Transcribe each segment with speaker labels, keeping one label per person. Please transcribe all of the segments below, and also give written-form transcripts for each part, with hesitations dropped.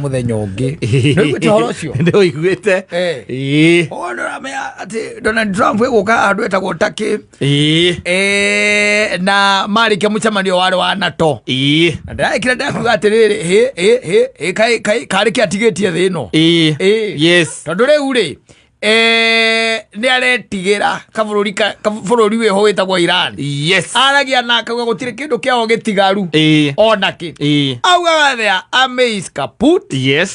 Speaker 1: mũthenya ũngĩ. Nĩũiguĩte ũhoro ũcio?
Speaker 2: Nĩũiguĩte.
Speaker 1: Eh. Ũguo nĩũramenya atĩ Donald Trump ĩgũka handũ etagwo Turkey. Eh, na marĩkia mũcemanio warĩ wa NATO. Na ndĩraĩkĩra ndakuga atĩrĩrĩ, hĩ hĩ hĩ hĩ kaĩ kaĩ karĩ kĩ atigĩtie thĩ ĩno. Ĩĩ. Tondũ rĩu rĩ eh, nĩ aretigĩra kabũrũri bũrũri wĩho wĩtagwo Iran. Aragia na akauga gũtirĩ kĩndũ kĩao gĩtigaru ona kĩ. Augaga their army is kaput, eh,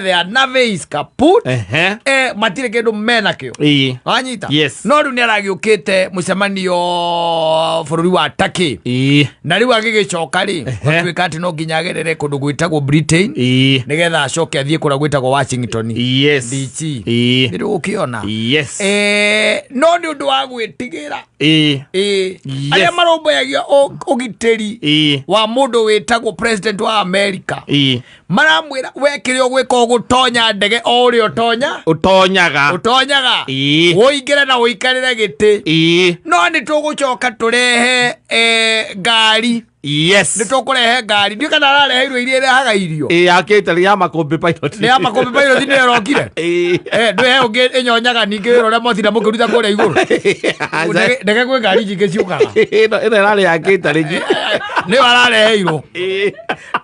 Speaker 1: their navy is kaput, eh, matirĩ kĩndũ menakĩo. Wanyita?
Speaker 2: Yes.
Speaker 1: No rĩu nĩ aragĩũkĩte mũcemanio bũrũri wa Turkey. Na rĩu agĩgĩcoka rĩ, gũtuĩka atĩ no nginya agerere kũndũ gwĩtagwo Britain nĩgetha acoke athiĩ kũrĩa gwĩtagwo Washington DC. Nĩ ũkĩona. Eh, no nĩ ũndũ wa gwĩtigĩra ĩĩ arĩa marũmbũyagia ũgitĩri wa mũndũ wĩtagwo president wa America maramwĩra we kĩrĩa ũgwĩka ũgũtonya ndege o ũrĩa ũtonya
Speaker 2: Ũtonyaga.
Speaker 1: Ũtonyaga ũingĩre na ũikarĩre gĩtĩ no nĩ tũgũcoka tũrehe eh, ngari. Nĩ tũkũrehe ngari, ndiũ kana arareheirwo iria irehaga irio.
Speaker 2: Ĩĩ, yakĩte ya makũmbĩ pilot.
Speaker 1: Nĩ ya makũmbĩ pilot nĩyo ĩrokire. Eh, ndwĩ he ũngĩ ĩnyonyaga ningĩ wĩra ũrĩa motinda mũkĩruta kũrĩa igũrũ. Ndege kwĩ ngari nyingĩ ciũkaga.
Speaker 2: Ĩno ĩrarĩ ya kĩtarĩki.
Speaker 1: Nĩyo arareheirwo.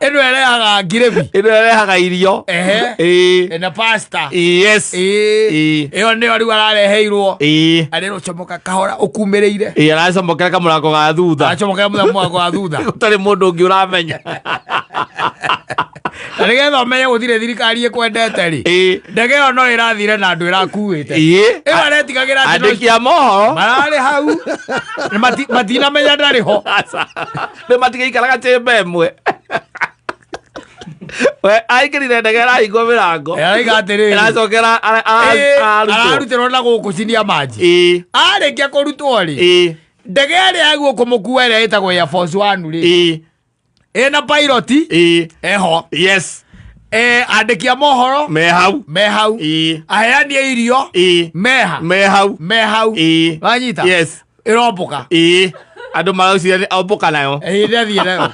Speaker 1: Ĩno ĩrehaga ngirĩbi.
Speaker 2: Ĩno ĩrehaga irio.
Speaker 1: Ehe. Na pasta. Ĩĩ. Ĩyo nĩyo rĩu arareheirwo. Arĩ rũcomoka kahora ũkumĩrĩire.
Speaker 2: Ĩĩ, aracomokera kamũrango ga thutha.
Speaker 1: Aracomokera mũrango wa thutha.
Speaker 2: Gũtarĩ mũndũ ũngĩ ũramenya.
Speaker 1: Na nĩgetha ũmenye gũtirĩ thirikari ĩkwendete rĩ, ndege ĩyo no ĩrathire na andũ ĩrakuĩte. Ĩyo aretigagĩra atĩ no
Speaker 2: Andĩki a mohoro
Speaker 1: mararĩ hau na matinamenya ndarĩ ho.
Speaker 2: Aca. Nĩ matigĩikaraga chemba ĩmwe. We aingĩrire ndege ĩrahingwo mĩrango.
Speaker 1: Araiga atĩrĩrĩ.
Speaker 2: Ĩracokera ararutwo.
Speaker 1: Ararutĩrwo na gũkũ cinia maji. Arĩkia kũrutwo rĩ, ndege ĩrĩa yaguo kũmũkua ĩrĩa ĩtagwo Air Force One rĩ, ĩna pilot eho. Eh, andĩki a mohoro
Speaker 2: Me hau.
Speaker 1: Me hau. Aheani a irio meha.
Speaker 2: Me hau.
Speaker 1: Me hau. Wanyita?
Speaker 2: Yes.
Speaker 1: Ĩrombũka.
Speaker 2: Ĩĩ. Andũ maraucire nĩ ombũka nayo.
Speaker 1: Ĩĩ, nĩathiĩ nayo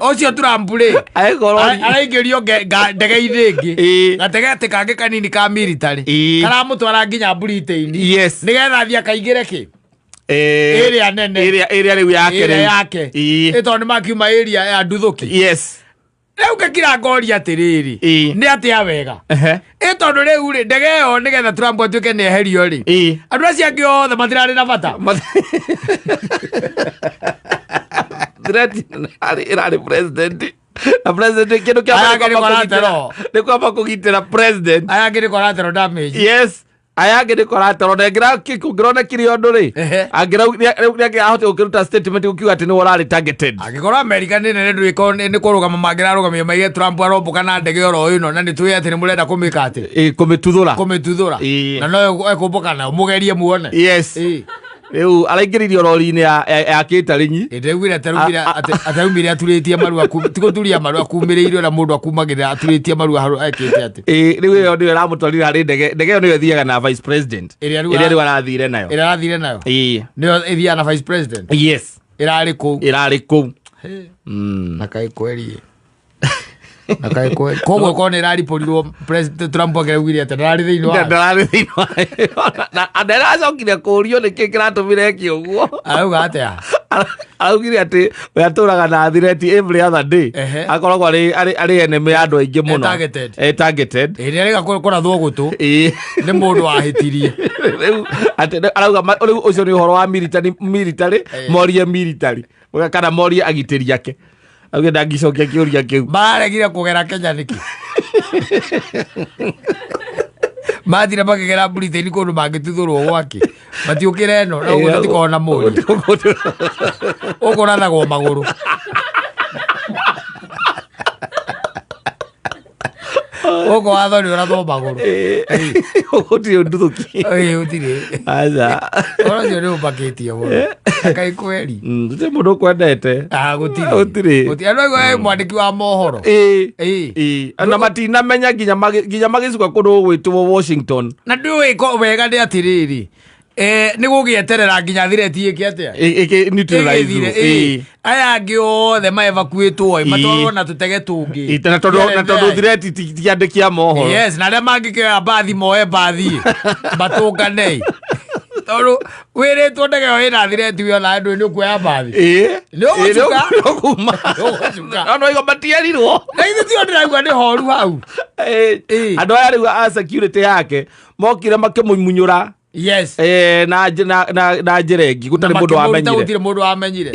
Speaker 1: ũcio Trump rĩ.
Speaker 2: Agĩkorwo
Speaker 1: Araingĩrio ndege-inĩ ĩngĩ. Gatege atĩ kangĩ kanini ka military karamũtwara nginya Britain nĩgetha athiĩ akaingĩre kĩ ĩrĩa nene.
Speaker 2: Ĩrĩa rĩu yake
Speaker 1: ĩrĩa
Speaker 2: rĩu.
Speaker 1: Yake. Ĩ tondũ nĩ makiuma area ya nduthũki. Rĩu ngakira ngoria atĩrĩrĩ, nĩ atĩa wega ĩ tondũ rĩu rĩ, ndege ĩyo nĩgetha Trump atuĩke nĩ eherio rĩ, andũ acio angĩ othe matirarĩ na bata.
Speaker 2: Threat ĩrarĩ president na president kĩndũ kĩa
Speaker 1: Aya
Speaker 2: mbere
Speaker 1: angĩ nĩ
Speaker 2: kwamba kũgitĩra
Speaker 1: collateral.
Speaker 2: nĩ kwamba kũgitĩra president.
Speaker 1: Aya angĩ nĩ collateral damage.
Speaker 2: Yes, aya angĩ nĩ collateral na kũngĩronekire ũndũ rĩ, rĩu nĩangĩrahotire gũkĩruta statement gũkiuga atĩ nĩwe ũrarĩ targeted.
Speaker 1: Angĩkorwo Amerika nĩ nene ndwĩko nĩ kũrũgama mangĩrarũgamia maige Trump arombũka na ndege oro ĩno na nĩ tũĩ atĩ nĩ mũrenda kũmĩka atĩ
Speaker 2: Kũmĩtuthũra.
Speaker 1: Kũmĩtuthũra. Na no ekũmbũka nayo mũgerie muone.
Speaker 2: Rĩu araingĩririo rori-inĩ ya kĩtarĩnyi.
Speaker 1: Ndĩraugire ataraugire ataraumire aturĩtie maru ti gũturia maru akumĩrĩirio na mũndũ akumagĩrĩra aturĩtie maru haru ekĩte atĩ.
Speaker 2: Ĩĩ, rĩu ĩyo nĩyo ĩramũtwarire harĩ ndege. Ndege ĩyo nĩyo ĩthiaga na vice president.
Speaker 1: Ĩrĩa rĩu
Speaker 2: ĩrĩa rĩu arathire nayo.
Speaker 1: Ĩrĩa arathire nayo. Nĩyo ĩthiaga na vice president.
Speaker 2: Yes.
Speaker 1: Ĩrarĩ kũu.
Speaker 2: Ĩrarĩ kũu.
Speaker 1: Na kaĩ kweri na kaĩ kweri koguo korwo nĩ ĩraribũrirwo President Trump akĩraugire atĩ ndararĩ thĩinĩ wa
Speaker 2: Ndararĩ thĩinĩ wa na ndaracokire kũũrio nĩkĩ kĩratũmire eke ũguo.
Speaker 1: Arauga atĩa?
Speaker 2: Araugire atĩ we atũraga na threat every other day. Akoragwo arĩ enemy ya andũ aingĩ mũno.
Speaker 1: Targeted.
Speaker 2: Targeted.
Speaker 1: Ĩ nĩ arĩga kũrathwo gũtũ nĩ mũndũ wahĩtirie.
Speaker 2: Rĩu atĩ arauga rĩu ũcio nĩ ũhoro wa military, military morie military kana morie agitĩri ake. Auge ndangĩcokia kĩũria kĩu.
Speaker 1: Mararegire kũgera Kenya nĩkĩ? Mathire makĩgera Britain kũndũ mangĩtuthũrwo gwake matiũkĩre ĩno na ũguo tũtikoragwo na mũriũ ũkũrathagwo magũrũ. Gũkũ watho nĩ ũrathwo magũrũ.
Speaker 2: Gũtirĩ nduthũki.
Speaker 1: Ĩĩ, gũtirĩ.
Speaker 2: Aca.
Speaker 1: Ũhoro ũcio nĩ ũmbakĩtie mũno. Kaĩ kweri.
Speaker 2: Gũtirĩ mũndũ ũkwendete.
Speaker 1: Ah, gũtirĩ.
Speaker 2: Gũtirĩ.
Speaker 1: Gũtirĩ. Andũ aigua mwandĩki wa mohoro.
Speaker 2: Ĩĩ. Na matinamenya nginya magĩcuka kũndũ gũgwĩtwo Washington.
Speaker 1: Na ndũĩ ko wega nĩ atĩrĩrĩ. Nĩ gũgĩeterera nginya threat ĩke atĩa?
Speaker 2: Ĩkĩ neutralize.
Speaker 1: Ĩgĩthire, ĩ. Aya angĩ othe maevacuĩtwo ĩ, matwarwo na tũtege tũngĩ.
Speaker 2: Na tondũ threat ti andĩki a mohoro.
Speaker 1: Yes, na arĩa mangĩkĩoya mbathi moe mbathi matũngane, tondũ wĩrĩtwo ndege ĩyo ĩna threat, wĩona andũ nĩ ũkuoya mbathi. Nĩ ũgũcuka.
Speaker 2: Nĩ ũkuma.
Speaker 1: Nĩ ũgũcuka.
Speaker 2: No no matierirwo.
Speaker 1: Na ithuĩ tio ndĩraigua nĩ horu hau.
Speaker 2: Andũ aya rĩu a security yake mokire makĩmũmunyũra na njĩra ĩngĩ gũtarĩ mũndũ
Speaker 1: Makĩmũruta.
Speaker 2: Wamenyire.
Speaker 1: Gũtirĩ mũndũ wamenyire.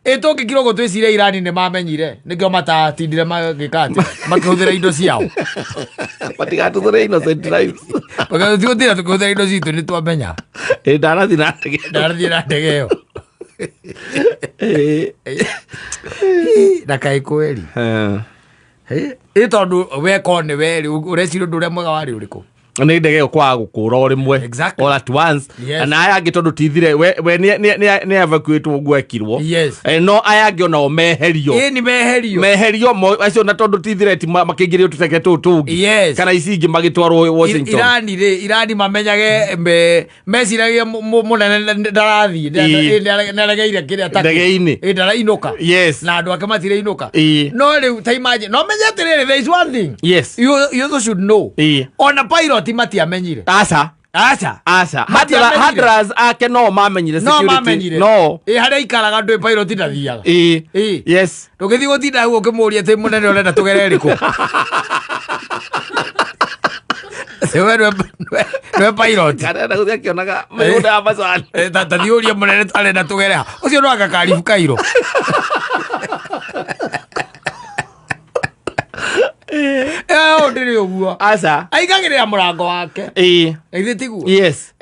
Speaker 1: Ĩ tũngĩkirwo ũguo twĩcirie Irani nĩ mamenyire, nĩkĩo matatindire magĩka atĩ makĩhũthĩra indo ciao.
Speaker 2: Matigatuthũre innocent lives.
Speaker 1: Tũgũtira tũkĩhũthĩra indo citũ nĩ twamenya.
Speaker 2: Ndarathi na ndege.
Speaker 1: Ndarathiĩ na ndege ĩyo. Na kaĩ kweri ĩ tondũ weko nĩ werĩ ũreciria ũndũ ũrĩa mwega warĩ ũrĩkũ?
Speaker 2: Nĩ ndege ĩyo kwaga gũkũra o rĩmwe. All at once. Na aya angĩ tondũ tithire we nĩ evacuate ũguo ekirwo. No aya angĩ onao meherio.
Speaker 1: Ĩ nĩ meherio.
Speaker 2: Meherio acio na tondũ ti threat makĩingĩrio tũtege tũũ tũngĩ kana ici ingĩ magĩtwarwo Washington.
Speaker 1: Irani rĩ, Irani mamenyage meciragia mũnene ndarathiĩ, nĩaregeire kĩrĩa
Speaker 2: Ndege-inĩ.
Speaker 1: Ĩ, ndarainũka. Na andũ ake matireinũka. No rĩu ta imagine, no menye atĩrĩrĩ, there is one thing you also should know. Ona pilot matiamenyire.
Speaker 2: Aca.
Speaker 1: Aca.
Speaker 2: Aca.
Speaker 1: Matiamenyire.
Speaker 2: Handlers ake no mamenyire.
Speaker 1: No
Speaker 2: Security
Speaker 1: mamenyire.
Speaker 2: no.
Speaker 1: Ĩ harĩa aikaraga ndũĩ pilot ndathiaga. Ndũgĩthiĩ gũtinda hau ũkĩmũria atĩ mũnene ũrenda tũgere rĩkũ. We nĩwe pilot.
Speaker 2: Karenda gũthiĩ akĩonaga mĩgũnda ya macani.
Speaker 1: Ta thiĩ ũrie mũnene arenda tũgere ha. Ũcio no anga karibu kairo. Ndĩrĩ ũguo.
Speaker 2: Aca.
Speaker 1: Aigagĩrĩra mũrango wake. Githĩ tiguo?
Speaker 2: Yes.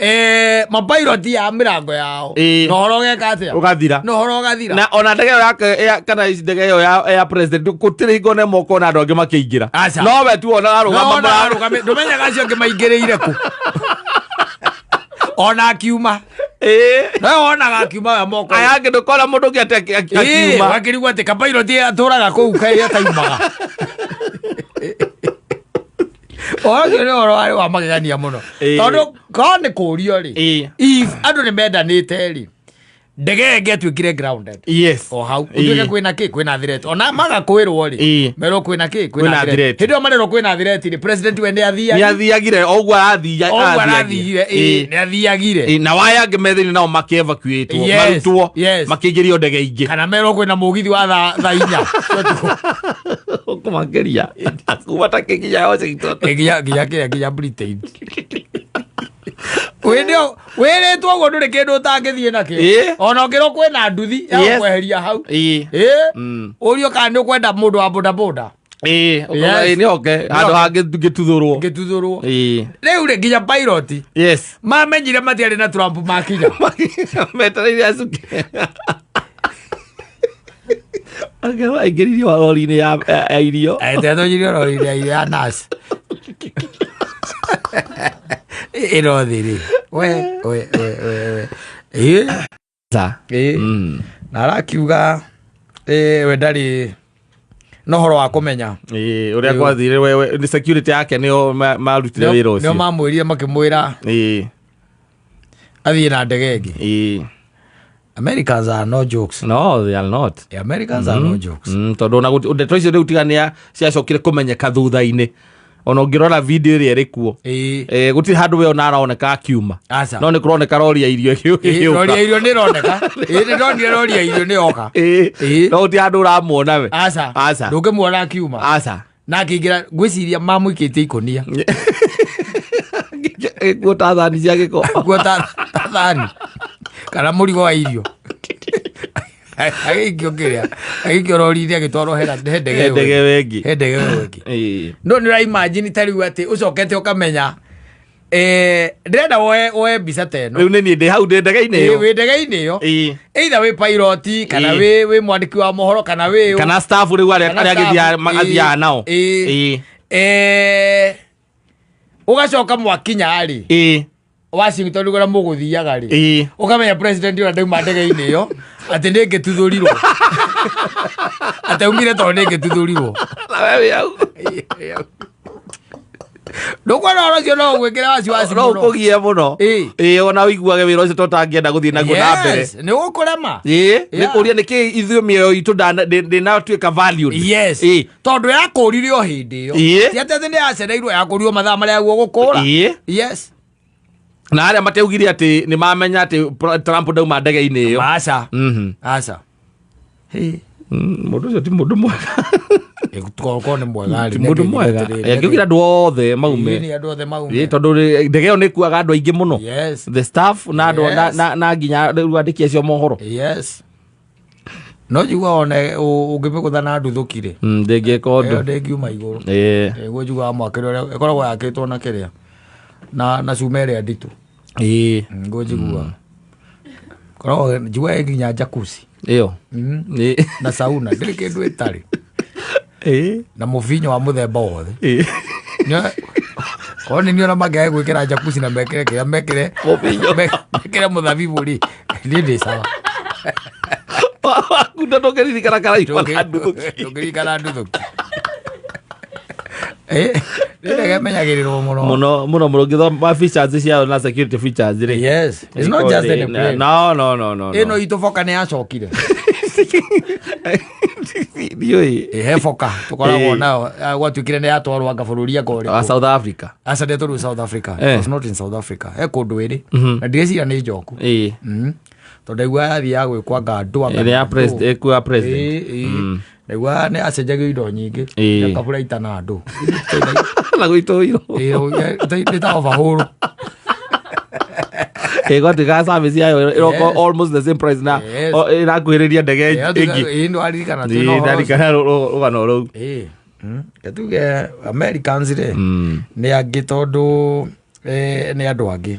Speaker 1: Mapilot ya mĩrango yao. Na ũhoro ũgeka atĩa?
Speaker 2: Ũgathira.
Speaker 1: Na ũhoro ũgathira.
Speaker 2: Na ona ndege ĩyo yake kana ici ndege ĩyo ya president gũtirĩ hingo na ĩmwe ũkona andũ angĩ makĩingĩra.
Speaker 1: Aca.
Speaker 2: No we tu wonaga arũgama
Speaker 1: No,
Speaker 2: mũrango.
Speaker 1: ndũmenyaga acio angĩ maingĩrĩire kũ ona akiuma. No wonaga akiuma we moko.
Speaker 2: Aya angĩ ndũkona mũndũ ũngĩ atĩ akiuma.
Speaker 1: Wakĩrigwo atĩ kapairoti atũraga kũu kaĩ ataimaga. Ũhoro ũcio nĩ ũhoro warĩ wa magegania mũno, tondũ korwo nĩ kũũrio rĩ, if andũ nĩ mendanĩte rĩ, ndege ĩyo ĩngĩatuĩkire grounded o hau, ũtuĩke kwĩna kĩ, kwĩna threat, ona maga kwĩrwo rĩ, merwo kwĩna kĩ,
Speaker 2: Kwĩna
Speaker 1: kwĩna threat.
Speaker 2: Threat.
Speaker 1: Hĩndĩ ĩyo marerwo kwĩna threat rĩ, president we nĩ
Speaker 2: nĩ
Speaker 1: athiaga
Speaker 2: athiagire o ũguo arathiia.
Speaker 1: O ũguo arathire, nĩ athiagire.
Speaker 2: Na waya angĩ me thĩinĩ nao makĩevacuĩtwo, marutwo, makĩingĩrio ndege ingĩ.
Speaker 1: Kana merwo kwĩna mũgithi wa thaa 4 cia ũtukũ.
Speaker 2: Ũkũmakĩria kuma ta kĩnginya Washington.
Speaker 1: Nginya kĩrĩa, nginya Britain. Wĩndĩ wĩrĩtwo ũguo ndũrĩ kĩndũ ũtangĩthiĩ nakĩo. Ona ũngĩrwo kwĩna nduthi ya kweheria hau. Ũrio kana nĩ ũkwenda mũndũ wa bodaboda.
Speaker 2: Ũkauga, "Ĩĩ, nĩ oke handũ hangĩ ngĩtuthũrwo."
Speaker 1: Ngĩtuthũrwo. Rĩu rĩ, nginya pilot mamenyire matiarĩ na Trump makinya.
Speaker 2: Metereire acuke. Angĩkorwo aingĩririo rori-inĩ ya irio.
Speaker 1: Tetonyire rori ya nurse ĩno thĩ rĩ, we we we we we ĩ. Ĩ. Na arakiuga we ndarĩ na ũhoro wa kũmenya.
Speaker 2: Ĩĩ, ũrĩa gwathire we nĩ security yake nĩo marutire wĩra
Speaker 1: Nĩo
Speaker 2: ũcio.
Speaker 1: mamwĩrire makĩmwĩra athiĩ na ndege ĩngĩ. Americans are no jokes.
Speaker 2: No, they are not.
Speaker 1: The Americans are no jokes.
Speaker 2: Tondũ ona ndeto icio rĩu tiga nĩ ciacokire kũmenyeka thutha-inĩ, ona ũngĩrora video ĩrĩa ĩrĩ kuo, gũtirĩ handũ we ona aroneka akiuma.
Speaker 1: Aca.
Speaker 2: No nĩ kũroneka rori ya irio
Speaker 1: Rori ya
Speaker 2: ĩgĩũka.
Speaker 1: irio nĩ ĩroneka. Ĩĩ, nĩ ndonire rori ya irio nĩ yoka.
Speaker 2: No gũtirĩ handũ ũramuona we.
Speaker 1: Aca.
Speaker 2: Aca.
Speaker 1: Ndũngĩmuona akiuma.
Speaker 2: Aca.
Speaker 1: Na akĩingĩra ngwĩciria mamũikĩtie ikũnia.
Speaker 2: Kuo ta thani cia gĩko.
Speaker 1: Kuo ta thani kana mũrigo wa irio agĩikio kĩrĩa, agĩikio rori-inĩ, agĩtwarwo he ndege
Speaker 2: He ndege ĩyo ĩngĩ.
Speaker 1: He ndege ĩyo ĩngĩ. No nĩ ũraimagine ta rĩu atĩ ũcokete ũkamenya, ndĩrenda woe mbica ta ĩno.
Speaker 2: Rĩu nĩ niĩ ndĩ hau ndĩ ndege-inĩ ĩyo.
Speaker 1: Wĩ ndege-inĩ ĩyo, either wĩ pilot kana wĩ mwandĩki wa mohoro kana wĩ ũ.
Speaker 2: Kana staff rĩu arĩa
Speaker 1: Kana
Speaker 2: arĩa
Speaker 1: staff,
Speaker 2: athiaga nao.
Speaker 1: Ũgacoka mwakinya rĩ Washington kũrĩa mũgũthiaga rĩ, ũkamenya president ũrĩa ndauma ndege-inĩ ĩyo atĩ nĩ ngĩtuthũrirwo, atĩ aumire tondũ nĩ ngĩtuthũrirwo.
Speaker 2: Na we wĩ hau.
Speaker 1: Ndũkuona ũhoro ũcio no ũgwĩkĩre wasiwasi
Speaker 2: No
Speaker 1: mũno.
Speaker 2: ũkũgie mũno.
Speaker 1: Ĩĩ.
Speaker 2: Ĩĩ, ona ũiguage wĩra ũcio tũtangĩenda gũthiĩ naguo na mbere.
Speaker 1: Yes, nĩ ũgũkũrema.
Speaker 2: Ĩĩ, nĩ
Speaker 1: Yeah.
Speaker 2: kũria nĩkĩ ithuĩ mĩoyo itũ ndĩnatuĩka valued.
Speaker 1: Yes.
Speaker 2: Ĩĩ.
Speaker 1: Tondũ yakũrire o hĩndĩ ĩyo.
Speaker 2: Ĩĩ.
Speaker 1: Ti atĩ atĩ nĩ yacereirwo, yakũrirwo mathaa marĩa guo gũkũra.
Speaker 2: Ĩĩ.
Speaker 1: Yes.
Speaker 2: Na arĩa mateugire atĩ nĩ mamenya atĩ Trump ndauma ndege-inĩ ĩyo.
Speaker 1: Aca. Aca. Hĩ.
Speaker 2: Mũndũ ũcio ti mũndũ mwega.
Speaker 1: Korwo nĩ mwega
Speaker 2: Ti mũndũ mwega. Angĩugire andũ othe maume.
Speaker 1: Nĩ andũ othe maume.
Speaker 2: Ĩĩ, tondũ ndege ĩyo nĩ ĩkuaga andũ aingĩ mũno.
Speaker 1: Yes.
Speaker 2: The staff na andũ
Speaker 1: Yes.
Speaker 2: na nginya rĩu andĩki acio mohoro.
Speaker 1: Yes. No njigua one ũngĩmĩgũtha na nduthũki rĩ.
Speaker 2: Ndĩngĩka
Speaker 1: Ĩyo
Speaker 2: ũndũ.
Speaker 1: ndĩngiuma igũrũ.
Speaker 2: Ĩĩ.
Speaker 1: Ĩguo njiguaga mwakĩre ũrĩa ĩkoragwo yakĩtwo na kĩrĩa na cuma ĩrĩa nditũ.
Speaker 2: Ĩĩ.
Speaker 1: Nguo njiguaga. Koragwo njiguaga ĩ nginya jacuzzi.
Speaker 2: Ĩyo. Ĩĩ.
Speaker 1: Na sauna ndĩrĩ kĩndũ ĩtarĩ.
Speaker 2: Ĩĩ.
Speaker 1: Na mũbinyo wa mũthemba wothe.
Speaker 2: Ĩĩ.
Speaker 1: Korwo nĩ niĩ ona mangĩaga gwĩkĩra jacuzzi na mekĩre kĩrĩa mekĩre
Speaker 2: Mũbinyo.
Speaker 1: Mekĩre mũthabibũ rĩ, niĩ ndĩ sawa.
Speaker 2: Wakunda ndũngĩririkana karaima na nduthũki.
Speaker 1: Ndũngĩririkana nduthũki. Nĩ ndege ĩmenyagĩrĩrwo mũno.
Speaker 2: Mũno mũno mũno ngĩthoma features ciayo na security features rĩ.
Speaker 1: Yes. It's not just any plane.
Speaker 2: No, no, no, no.
Speaker 1: Ĩno itũ boka nĩ yacokire.
Speaker 2: Ndiũĩ.
Speaker 1: Ĩhe boka tũkoragwo
Speaker 2: Ĩĩ.
Speaker 1: nayo gwatuĩkire nĩ yatwarwo anga bũrũri anga
Speaker 2: Wa
Speaker 1: ũrĩkũ.
Speaker 2: South Africa.
Speaker 1: Aca ndĩtũrũ South Africa.
Speaker 2: Eh.
Speaker 1: It was not in South Africa. He kũndũ ĩrĩ. Na ndireciria nĩ njoku.
Speaker 2: Ĩĩ.
Speaker 1: Tondũ ndaigua yathiaga gwĩkwo anga andũ anga
Speaker 2: Ĩrĩa ya
Speaker 1: andũ.
Speaker 2: president, ĩkuaga president.
Speaker 1: Ĩĩ, ĩĩ. Ndaigua nĩ acenjagio indo nyingĩ.
Speaker 2: Ĩĩ.
Speaker 1: Kabura itana andũ.
Speaker 2: Na gwitũ
Speaker 1: Ĩĩ, nĩ ta overhaul.
Speaker 2: Ĩgwatuĩka service yayo ĩroka
Speaker 1: Yes.
Speaker 2: almost the same price na
Speaker 1: Yes.
Speaker 2: ĩrakuhĩrĩria ndege ĩngĩ.
Speaker 1: Ĩĩ, nĩwaririkana twĩna
Speaker 2: Ĩĩ,
Speaker 1: ũhoro ũcio.
Speaker 2: ndarikana rũgano rũu.
Speaker 1: Ĩĩ. Tuge Americans rĩ nĩ angĩ tondũ nĩ andũ angĩ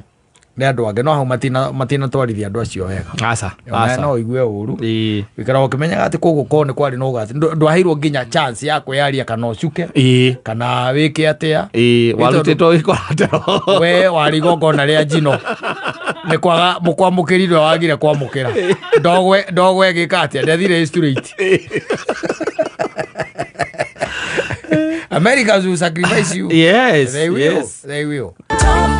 Speaker 1: nĩ andũ angĩ no hau matinatwarithia andũ acio wega.
Speaker 2: Aca.
Speaker 1: Ona
Speaker 2: Aca.
Speaker 1: no ũigue ũru.
Speaker 2: Ĩĩ.
Speaker 1: Wĩikaraga ũkĩmenyaga atĩ kũgũ korwo nĩ kwarĩ na ũgwati. Ndwaheirwo nginya chance ya kwĩyaria kana ũcuke
Speaker 2: Ĩĩ.
Speaker 1: kana wĩke atĩa.
Speaker 2: Ĩĩ,
Speaker 1: Nĩ tondũ
Speaker 2: warutĩtwo gĩkoratero.
Speaker 1: we warĩ igongona rĩa njino nĩ kwaga mũkwamũkĩri ndwe wagire kwamũkĩra ndogwe ndogwe ĩgĩka atĩa ndethire straight. Americans will sacrifice you.
Speaker 2: Yes.
Speaker 1: They will.
Speaker 2: Yes.
Speaker 1: They will.
Speaker 3: Top